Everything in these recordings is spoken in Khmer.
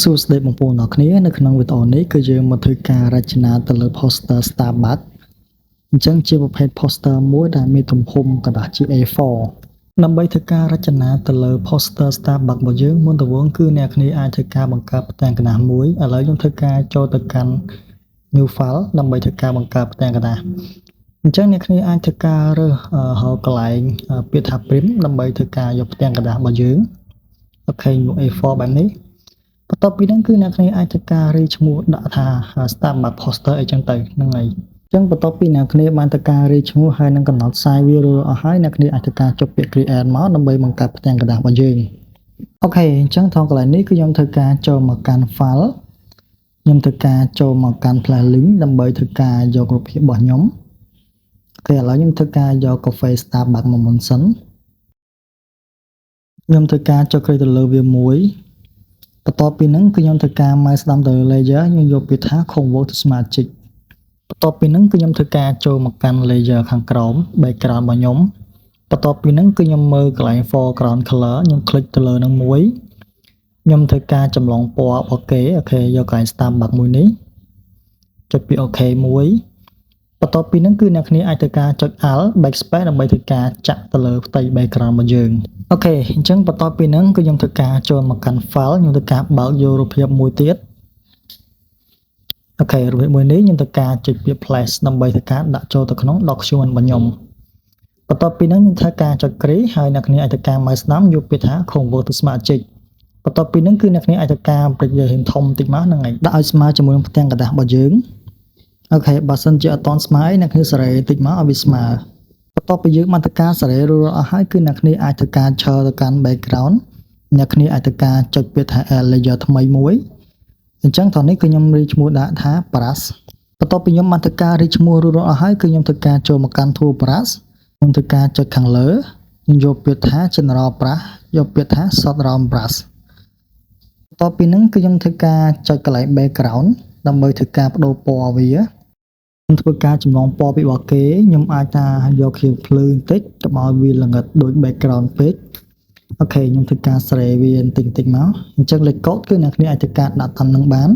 សួស្តីបងប្អូនទាំងអស់គ្នានៅក្នុងវីដេអូនេះគឺយើងមកធ្វើការរចនាទៅលើ poster Starbucks អញ្ចឹងជាប្រភេទ poster មួយដែលមានទំហំក្រដាសជា A4 ដើម្បីធ្វើការរចនាទៅលើ poster Starbucks របស់យើងមុនដំបូងគឺអ្នកគ្នាអាចធ្វើការបង្កើតផ្ទាំងក្រដាសមួយឥឡូវខ្ញុំធ្វើការចូលទៅកាន់ new file ដើម្បីធ្វើការបង្កើតផ្ទាំងក្រដាសអញ្ចឹងអ្នកគ្នាអាចធ្វើការរើសរកកន្លែងពាក្យថា print ដើម្បីធ្វើការយកផ្ទាំងក្រដាសរបស់យើង OK មក A4 បែបនេះបន្ទាប់ពីហ្នឹងគឺអ្នកគ្នាអាចធ្វើការរីឈ្មោះដាក់ថា Starbucks poster អីចឹងទៅហ្នឹងហើយអញ្ចឹងបន្ទាប់ពីអ្នកគ្នាបានធ្វើការរីឈ្មោះហើយនឹងកំណត់ size វារួចអស់ហើយអ្នកគ្នាអាចធ្វើការចុចពាក្យ create មកដើម្បីបង្កើតផ្ទាំងក្រដាសរបស់យើង OK អញ្ចឹងថងកន្លែងនេះគឺខ្ញុំធ្វើការចូលមកកាន់ file ខ្ញុំធ្វើការចូលមកកាន់ place link ដើម្បីធ្វើការយករូបភាពរបស់ខ្ញុំ OK ឥឡូវខ្ញុំធ្វើការយកកាហ្វេ Starbucks មកមុនសិនខ្ញុំធ្វើការចុច click ទៅលើវាមួយបន្ទាប់ពីហ្នឹងគឺខ្ញុំធ្វើការ mouse ស្ដាំទៅលើ layer ខ្ញុំយកពាក្យថា convert to smart object បន្ទាប់ពីហ្នឹងគឺខ្ញុំធ្វើការចូលមកកាន់ layer ខាងក្រោម background របស់ខ្ញុំបន្ទាប់ពីហ្នឹងគឺខ្ញុំមើលកន្លែង foreground color ខ្ញុំ click ទៅលើនឹងមួយខ្ញុំធ្វើការចម្លងពណ៌របស់គេ OK យកកន្លែង Starbucks មួយនេះចុចពី OK មួយបន្ទាប់ពីហ្នឹងគឺអ្នកគ្នាអាចធ្វើការចុច Alt backspace ដើម្បីធ្វើការចាក់ទៅលើផ្ទៃ background របស់យើង OK អញ្ចឹងបន្ទាប់ពីហ្នឹងគឺខ្ញុំធ្វើការចូលមកកាន់ file ខ្ញុំធ្វើការបើកយករូបភាពមួយទៀត OK រូបភាពមួយនេះខ្ញុំធ្វើការចុចពាក្យ place ដើម្បីធ្វើការដាក់ចូលទៅក្នុង document របស់ខ្ញុំបន្ទាប់ពីហ្នឹងខ្ញុំធ្វើការចុចគ្រីហើយអ្នកគ្នាអាចធ្វើការ mouse ស្ដាំយកពាក្យថា convert to smart object បន្ទាប់ពីហ្នឹងគឺអ្នកគ្នាអាចធ្វើការព្រិចវារៀងធំតិចមកហ្នឹងហើយដាក់ឲ្យស្មើជាមួយនឹងផ្ទាំងក្រដាសរបស់យើង OK បើសិនជាអត់ទាន់ស្មើអ្នកគ្នាសេរីតិចមកឲ្យវាស្មើបន្ទាប់ពីយើងបានធ្វើការសេរីរួចអស់ហើយគឺអ្នកគ្នាអាចធ្វើការឈរទៅកាន់ background អ្នកគ្នាអាចធ្វើការចុចពាក្យថា add layer ថ្មីមួយអញ្ចឹងត្រង់នេះគឺខ្ញុំរីឈ្មោះដាក់ថា brush បន្ទាប់ពីខ្ញុំបានធ្វើការរីឈ្មោះរួចរាល់អស់ហើយគឺខ្ញុំធ្វើការចូលមកកាន់ tool brush ខ្ញុំធ្វើការចុចខាងលើខ្ញុំយកពាក្យថា general brush យកពាក្យថា soft round brush បន្ទាប់ពីហ្នឹងគឺខ្ញុំធ្វើការចុចកន្លែង background ដើម្បីធ្វើការបដូរពណ៌វាខ្ញុំធ្វើការចម្លងពណ៌ពីរបស់គេខ្ញុំអាចថាយកខៀវភ្លឺបន្តិចកុំឲ្យវាល្ងិតដូច background ពេក OK ខ្ញុំធ្វើការស្រេវាបន្តិចបន្តិចមកអញ្ចឹងលេខកូដគឺអ្នកគ្នាអាចធ្វើការដាក់តាមនឹងបានប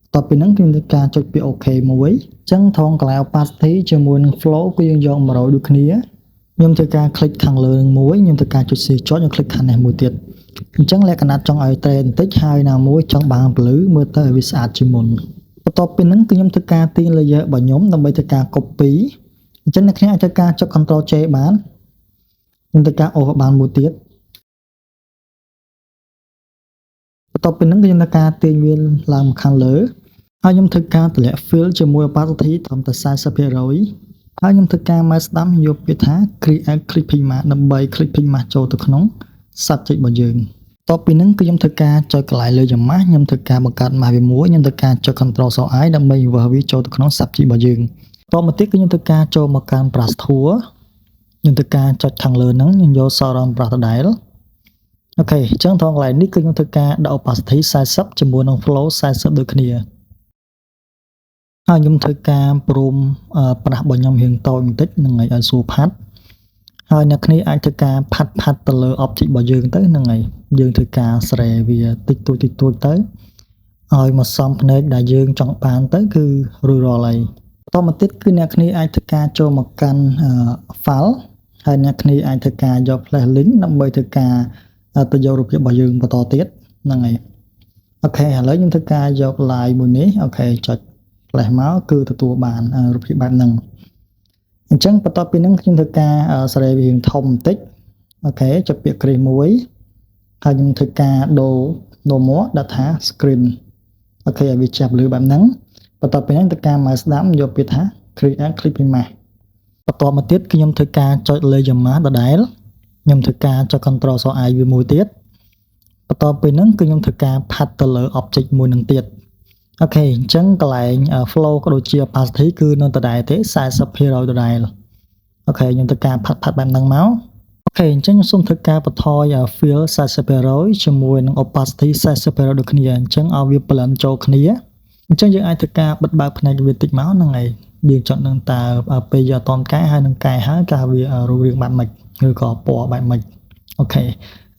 ន្ទាប់ពីហ្នឹងខ្ញុំធ្វើការចុចពាក្យ OK មួយអញ្ចឹងថងកន្លែង opacity ជាមួយនឹង flow គឺយើងយក100ដូចគ្នាខ្ញុំធ្វើការ click ខាងលើនឹងមួយខ្ញុំធ្វើការចុច C ចុចខ្ញុំ click ខាងនេះមួយទៀតអញ្ចឹងលក្ខណៈចង់ឲ្យត្រេបន្តិចហើយណាមួយចង់បានពលឺមើលទៅឲ្យវាស្អាតជាងមុនបន្ទាប់ពីហ្នឹងគឺខ្ញុំធ្វើការទាញ layer របស់ខ្ញុំដើម្បីធ្វើការ copy អញ្ចឹងអ្នកគ្នាអាចធ្វើការចុច Ctrl J បានខ្ញុំធ្វើការអូសបានមួយទៀតបន្ទាប់ពីហ្នឹងគឺខ្ញុំធ្វើការទាញវាឡើងមកខាងលើហើយខ្ញុំធ្វើការតម្លាក់ fill ជាមួយ opacity ត្រឹមតែ40%ហើយខ្ញុំធ្វើការ mouse ស្ដាំយកពាក្យថា create clipping mask ដើម្បី clipping mask ចូលទៅក្នុង subject របស់យើងតបពីហ្នឹងគឺខ្ញុំធ្វើការចុចកន្លែងលើយ៉ាម៉ាស់ខ្ញុំធ្វើការបង្កើត mask វាមួយខ្ញុំធ្វើការចុច Ctrl I ដើម្បី reverse វាចូលទៅក្នុង subject របស់យើងតមកទៀតគឺខ្ញុំធ្វើការចូលមកកាន់ brush tool ខ្ញុំធ្វើការចុចខាងលើហ្នឹងខ្ញុំយក soft round brush ដដែល OK អញ្ចឹងត្រង់កន្លែងនេះគឺខ្ញុំធ្វើការដាក់ opacity 40ជាមួយនឹង flow 40ដូចគ្នាហើយខ្ញុំធ្វើការព្រមប្រាស់របស់ខ្ញុំរៀងតូចបន្តិចនឹងឲ្យស្រួលផាត់ហើយអ្នកគ្នាអាចធ្វើការផាត់ផាត់ទៅលើ object របស់យើងទៅហ្នឹងហើយយើងធ្វើការស្រែវាតិចតួចតិចតួចទៅឲ្យមកសំភ្នែកដែលយើងចង់បានទៅគឺរួចរាល់ហើយបន្តមកទៀតគឺអ្នកគ្នាអាចធ្វើការចូលមកកាន់ file ហើយអ្នកគ្នាអាចធ្វើការយក place link ដើម្បីធ្វើការទៅយករូបភាពរបស់យើងបន្តទៀតហ្នឹងហើយ OK ឥឡូវខ្ញុំធ្វើការយក line មួយនេះ OK ចុច place មកគឺទទួលបានរូបភាពបែបហ្នឹងអញ្ចឹងបន្ទាប់ពីហ្នឹងខ្ញុំធ្វើការសេរីវារៀងធំបន្តិច OK ចុចពាក្យគ្រីសមួយហើយខ្ញុំធ្វើការដូរដូរមកដាក់ថា screen OK ឲ្យវាចាប់លឺបែបហ្នឹងបន្ទាប់ពីហ្នឹងធ្វើការ mouse ស្ដាំយកពាក្យថា create clipping mask បន្ទាប់មកទៀតខ្ញុំធ្វើការចុច layer mask ដដែលខ្ញុំធ្វើការចុច Ctrl I វាមួយទៀតបន្ទាប់ពីហ្នឹងគឺខ្ញុំធ្វើការផាត់ទៅលើ object មួយនឹងទៀត OK អញ្ចឹងកន្លែង flow ក៏ដូចជា opacity គឺនៅដដែលទេ40%ដដែល OK ខ្ញុំធ្វើការផាត់ផាត់បែបហ្នឹងមក OK អញ្ចឹងខ្ញុំសូមធ្វើការបន្ថយ fill 40%ជាមួយនឹង opacity 40%ដូចគ្នាអញ្ចឹងឲ្យវា blend ចូលគ្នាអញ្ចឹងយើងអាចធ្វើការបិទបើកផ្នែកវាតិចមកហ្នឹងហើយយើងចង់នឹងតើពេលយកអត់តកែហើយនឹងកែហើយតើវារូបរាងបែបម៉េចឬក៏ពណ៌បែបម៉េច OK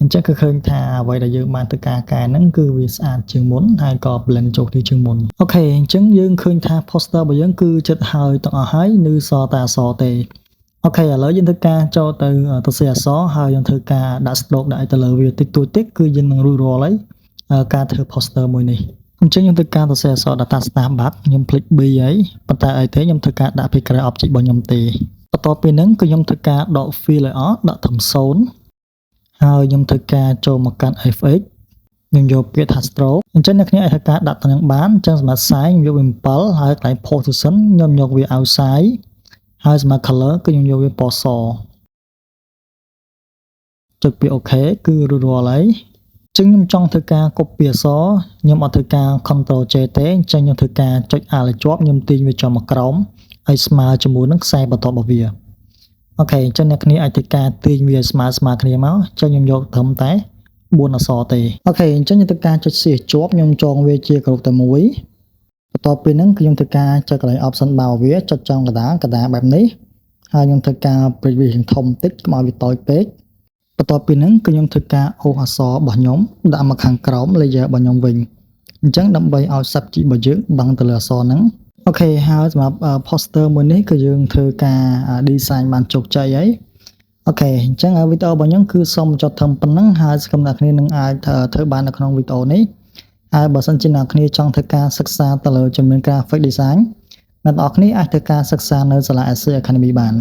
អញ្ចឹងគឺឃើញថាអ្វីដែលយើងបានធ្វើការកែហ្នឹងគឺវាស្អាតជាងមុនហើយក៏ blend ចូលគ្នាជាងមុន។ OK អញ្ចឹងយើងឃើញថា poster របស់យើងគឺចិត្តហើយទាំងអស់ហើយនៅសល់តែអក្សរទេ។ OK ឥឡូវយើងធ្វើការចូលទៅទៅសេអក្សរហើយយើងធ្វើការដាក់ stroke ដាក់អីទៅលើវាតិចតួចតិចគឺយើងនឹងរួចរាល់ហើយការធ្វើ poster មួយនេះ។អញ្ចឹងខ្ញុំធ្វើការសរសេរអក្សរ data Starbucks ខ្ញុំភ្លេច B ហើយប៉ុន្តែអីទេខ្ញុំធ្វើការដាក់ពីក្រៅ object របស់ខ្ញុំទេ។បន្ទាប់ពីហ្នឹងគឺខ្ញុំធ្វើការដក fill ឲ្យអស់ដាក់ត្រឹម0ហើយខ្ញុំធ្វើការចូលមកកាន់ FX ខ្ញុំយកពាក្យថា stroke។ អញ្ចឹងអ្នកគ្នាអាចធ្វើការដាក់ទៅនឹងបាន។អញ្ចឹងសម្រាប់ size ខ្ញុំយកវា7ហើយកន្លែង position ខ្ញុំយកវា outside ហើយសម្រាប់ color គឺខ្ញុំយកវាពណ៌សចុចពី OK គឺរួចរាល់ហើយចឹងខ្ញុំចង់ធ្វើការ copy អក្សរខ្ញុំអត់ធ្វើការ Ctrl J ទេអញ្ចឹងខ្ញុំធ្វើការចុច Alt ឲ្យជាប់ខ្ញុំទាញវាចំមកក្រោមហើយស្មើជាមួយនឹងខ្សែបន្ទាត់របស់វា។ OK អញ្ចឹងអ្នកគ្នាអាចធ្វើការទាញវាស្មើស្មើគ្នាមកអញ្ចឹងខ្ញុំយកត្រឹមតែ4អក្សរទេ។ OK អញ្ចឹងខ្ញុំធ្វើការចុច C ជាប់ខ្ញុំចងវាជាក្រុមតែមួយបន្ទាប់ពីហ្នឹងគឺខ្ញុំធ្វើការចុចកន្លែង option បោវាចុចចំកណ្ដាលកណ្ដាលបែបនេះហើយខ្ញុំធ្វើការព្រិចវាធំតិចកុំឲ្យវាតូចពេកបន្ទាប់ពីហ្នឹងគឺខ្ញុំធ្វើការអូសអក្សររបស់ខ្ញុំដាក់មកខាងក្រោម layer របស់ខ្ញុំវិញអញ្ចឹងដើម្បីឲ្យ subject របស់យើងបាំងទៅលើអក្សរហ្នឹង។ OK ហើយសម្រាប់ poster មួយនេះគឺយើងធ្វើការ design បានជោគជ័យហើយ។ OK អញ្ចឹងវីដេអូរបស់ខ្ញុំគឺសូមចប់ត្រឹមប៉ុណ្ណឹងហើយសង្ឃឹមថាអ្នកគ្នានឹងអាចធ្វើបាននៅក្នុងវីដេអូនេះហើយបើសិនជាអ្នកគ្នាចង់ធ្វើការសិក្សាទៅលើជំនាញ graphic design អ្នកទាំងអស់គ្នាអាចធ្វើការសិក្សានៅសាលា SC Academy បាន។